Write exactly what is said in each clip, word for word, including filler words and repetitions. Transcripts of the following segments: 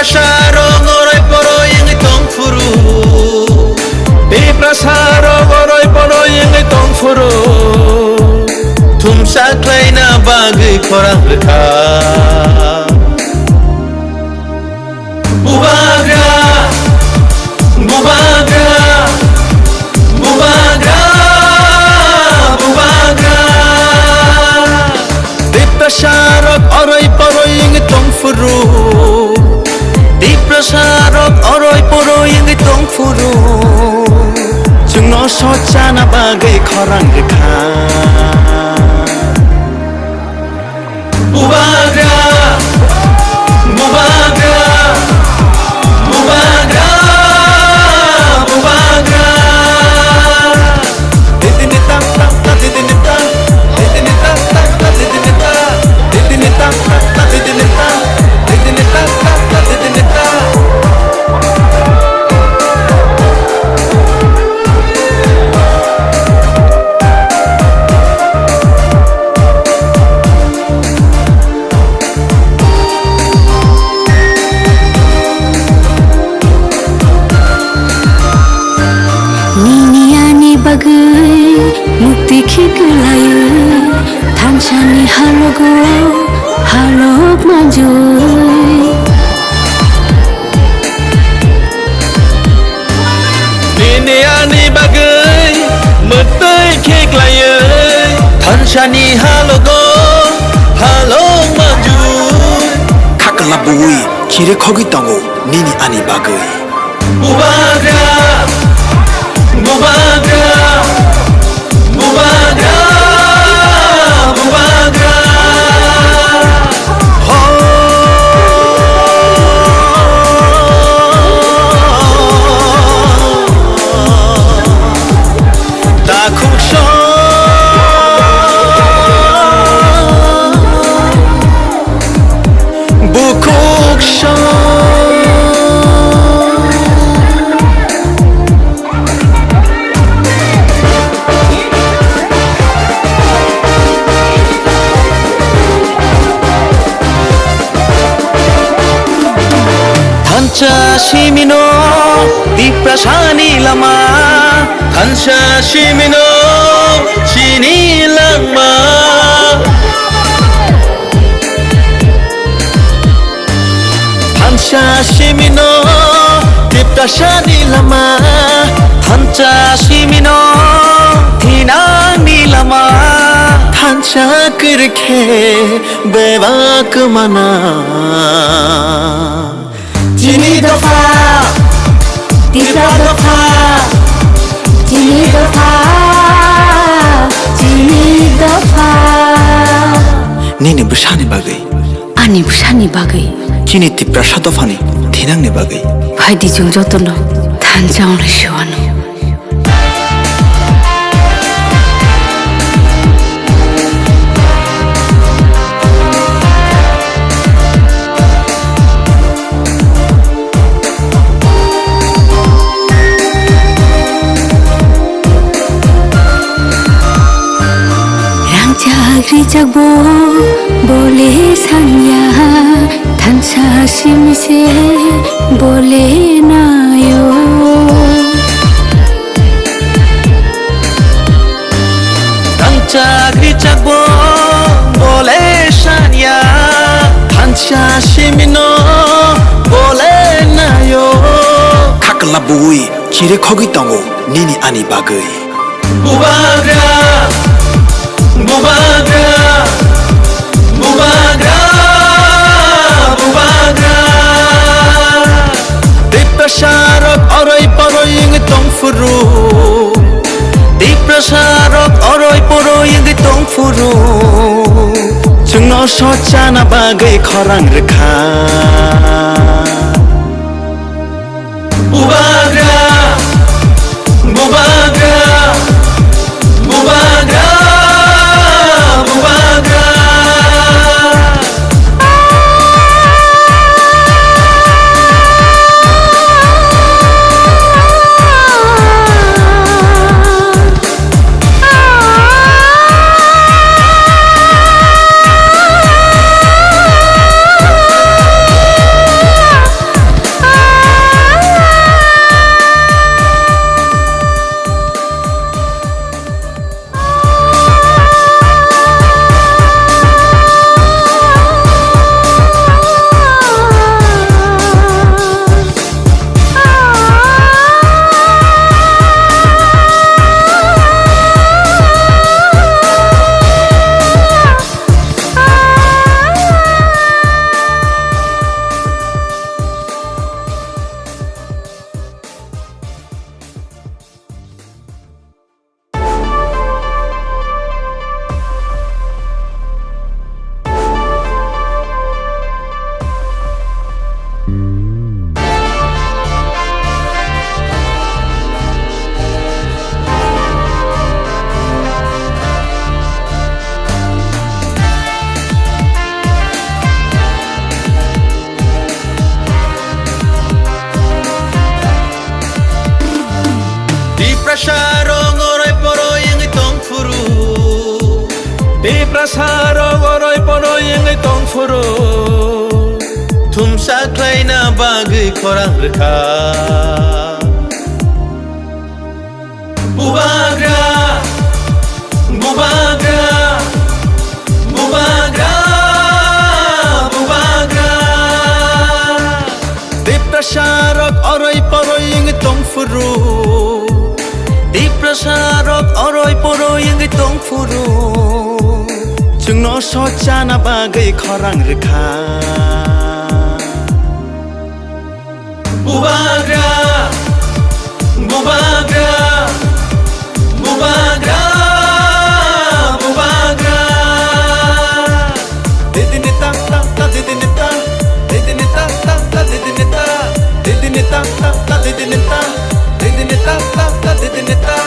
Tiprasarok oroi poroi wngwi tong phuru, Tiprasarok oroi poroi wngwi tong phuru, thumsa khlaina bagwi khorang rwkha. Bubagra, Bubagra, Bubagra, Bubagra. Tiprasarok oroi poroi wngwi tong phuru, Tiprasarok oroi poroi wngwi tong phuru, chwngno sochana bagwi khorang rwkha. Bubagra, Bubagra, Bubagra, Bubagra. Nini ani bagwi mukti khiklaio, thansani halogo halok manjui. Nini ani bagwi mwtwi khe klaiwi, thansani halogo halok manjui. Khaklap bui chire khogwi tongo nini ani bagwi. Bubagra, Bubagra, Bubagra, Bubagra. Thansa simino Tiprasani lama, thansa simino chini langma. Thansa simino Tiprasani lama, thansa simino thinangni lama, thansa kwrwikhe bebak mana. Chini dopha, Tipra dopha, chini dopha, chini dopha. Nini bwsani bagwi. Ani bwsani bagwi. Chini Tiprasa dophani thinangni bagwi. Phaidi chwng jotono thansa wngwi se uanw. Rangchak rijak bo bole sanya, thansa simi se bole nayo. Rangchak rijak bo bole sanya, thansa simino bole nayo. Khaklap bui chire khogwi tongo nini ani bagwi. Bubagra, Bubagra, Bubagra, Bubagra. Tiprasarok oroi poroi wngwi tong phuru, Tiprasarok oroi poroi wngwi tong phuru, chwngno sochana bagwi khorang rwkha. Bubagra, Bubagra, Bubagra, Bubagra. Tiprasarok oroi poroi wngwi tongphuru, thumsa khlaina bagwi khorang rwkha. Bubagra, bubagra, bubagra, bubagra. Tiprasarok oroi poroi wngwi tongphuru. Tiprasarok oroi poroi wngwi tongphuru. Chwngno sochana bagwi khorang rwkha. Bubagra, bubagra, bubagra, bubagra. Didini ta ta ta didini ta, didini ta ta ta didini ta, didini ta ta ta didini ta, didini ta ta ta didini ta.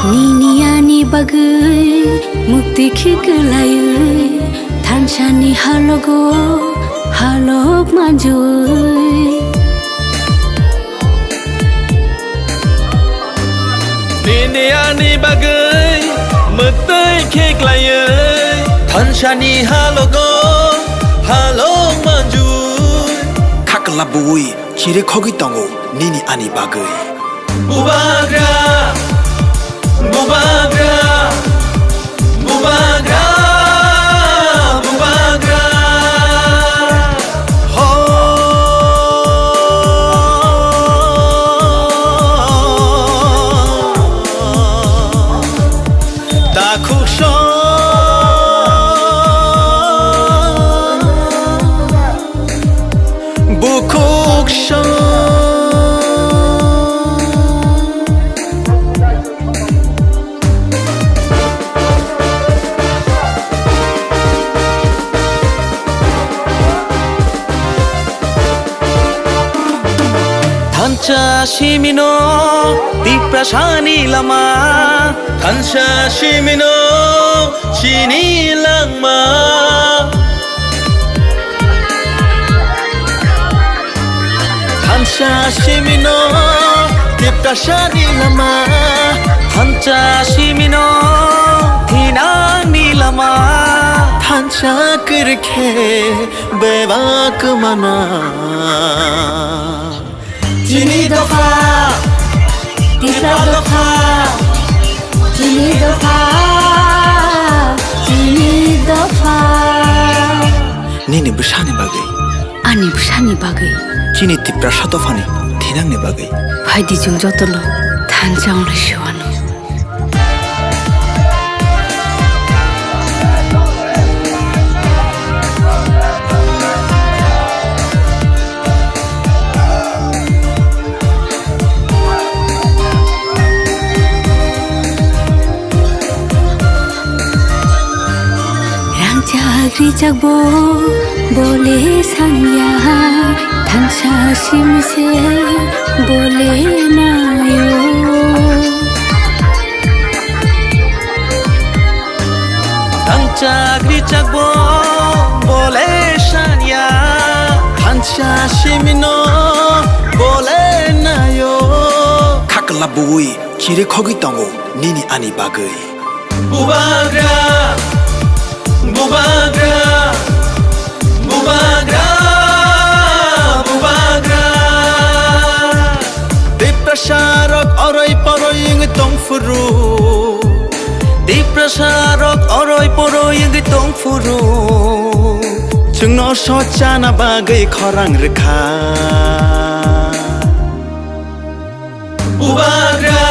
Nini ani bagwi mukti khiklaiwi, thansani halogo halok manjui. Nini ani bagwi mwtwi khiklaiwi, thansani halogo halok manjui. Khakla buwi chiri khogwi tongo nini ani bagwi. Bubagra, bubagra, bubagra, bubagra. Ho. Takhuk song. Bukhuk song. Thansa simino Tiprasani lama, thansa simino chini langma. Thansa simino Tiprasani lama, thansa simino thinangni lama. Thansa kwrwikhe bebak mana. Chini dopha, Tipra dopha, chini dopha, chini dopha. Nini bwsani bagwi. Ani bwsani bagwi. Chini Tiprasa dophani thinangni bagwi. Phaidi chwng jotono thansa wnglai se uanw. Rangchak rijak bo bole sanya, thansa simse bole nayo. Thansa rijak bo bole sanya, thansa simino bole nayo. Khakla buwi chiri khogwi tongo nini ani bagwi. Bubagra, bubagra, bubagra, bubagra. Tiprasarok oroi poroi wngwi tongphuru. Tiprasarok oroi poroi wngwi tongphuru. Chwngno sochana bagwi khorang rwkha. Bubagra,